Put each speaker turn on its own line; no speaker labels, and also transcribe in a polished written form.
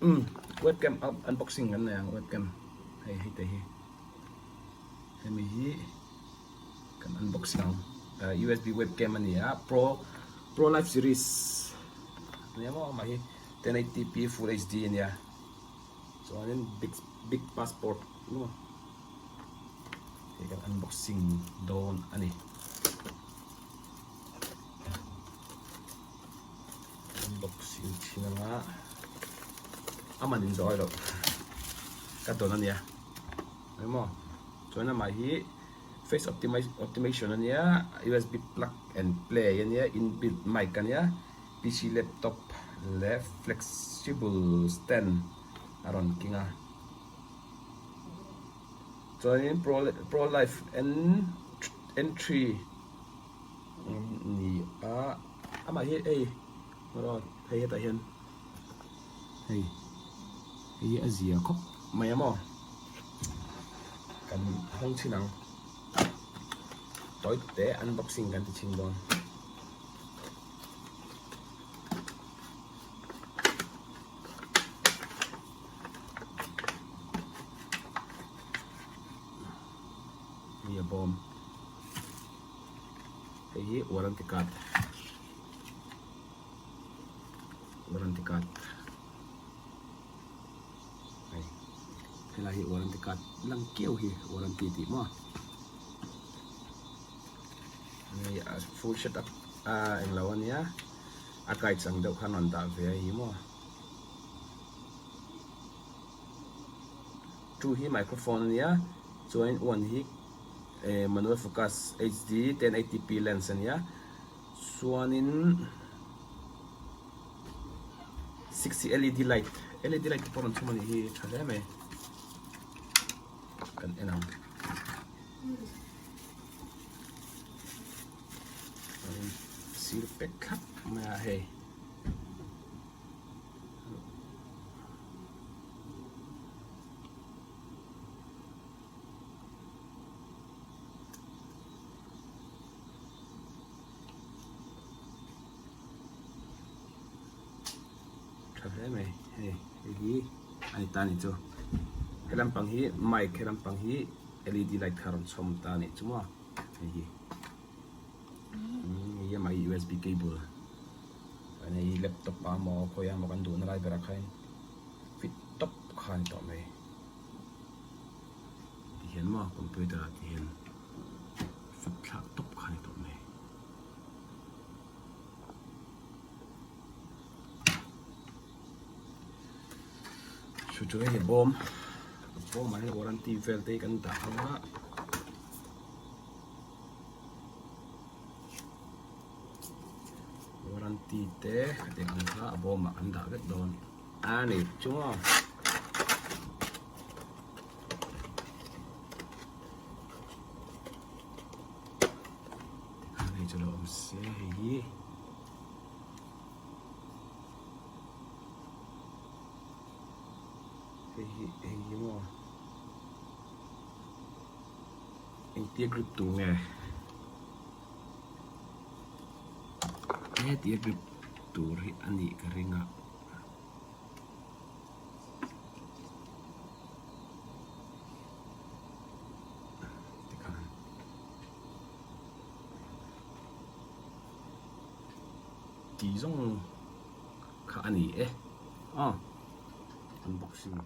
Umm webcam unboxing kan nei ang webcam hei hei te hi hemi hi kan unboxing ang usb webcam a ni a pro pro life series a nia maw amah hi 1080p full hd a nia chuanin big big passport maw hei kan unboxing dawn a ni. Unboxing thin anga a man in zawh loh ka dawn ania emaw chuan amah hi face optimization ania usb plug and play ania inbuilt mic ania pc laptop leh flexible stand a rawn keng a chuanin pro life entry. Ni a amah hi hei rawn hei hetah hian hei hei hi a zia khawp mai a maw kan hawng chhin ang tawi te unboxing kan ti chhin dawn. Hei a bawm. Hei hi warranty card warranty card hei helai hi warranty card lang kiau hi warranty tih maw hei a full set up a englo ania a guides ang deuh khan rawn dah ve a hi maw two hi microphone ania chuanin one hi. Manual focus HD 1080p lens a nia chuanin 60 LED light LED light te pawh rawn chhum a nih hi tha hle mai kan en ang sir pek thlap mai a hei. Tha hle mai hei hei hi a ni ta a ni chu he lampang hi mic he lampang hi led light kha a rawn chhawm ta a nih chu maw hei hi hei hi amah hi usb cable chuan hei hi laptop ah emaw khawiah emaw kan duhna lai berah khan fit tawp kha a ni tawh mai. Ti hian maw computer ah ti hian fit thlak tawp kha a ni tawh mai. Chu chu hei bawm bawm ah hian warranty vel te hi kan dah ang a. Warranty te khatiang ang kha a bawm ah kan dah vek dawn a ni chu maw. Hei chu lo awm se hei hi hei hi hei hi maw engtia grip tur nge hetia grip tur hi a nih ka ring a. Tikhan tih zawng kha a ni e aw unboxing.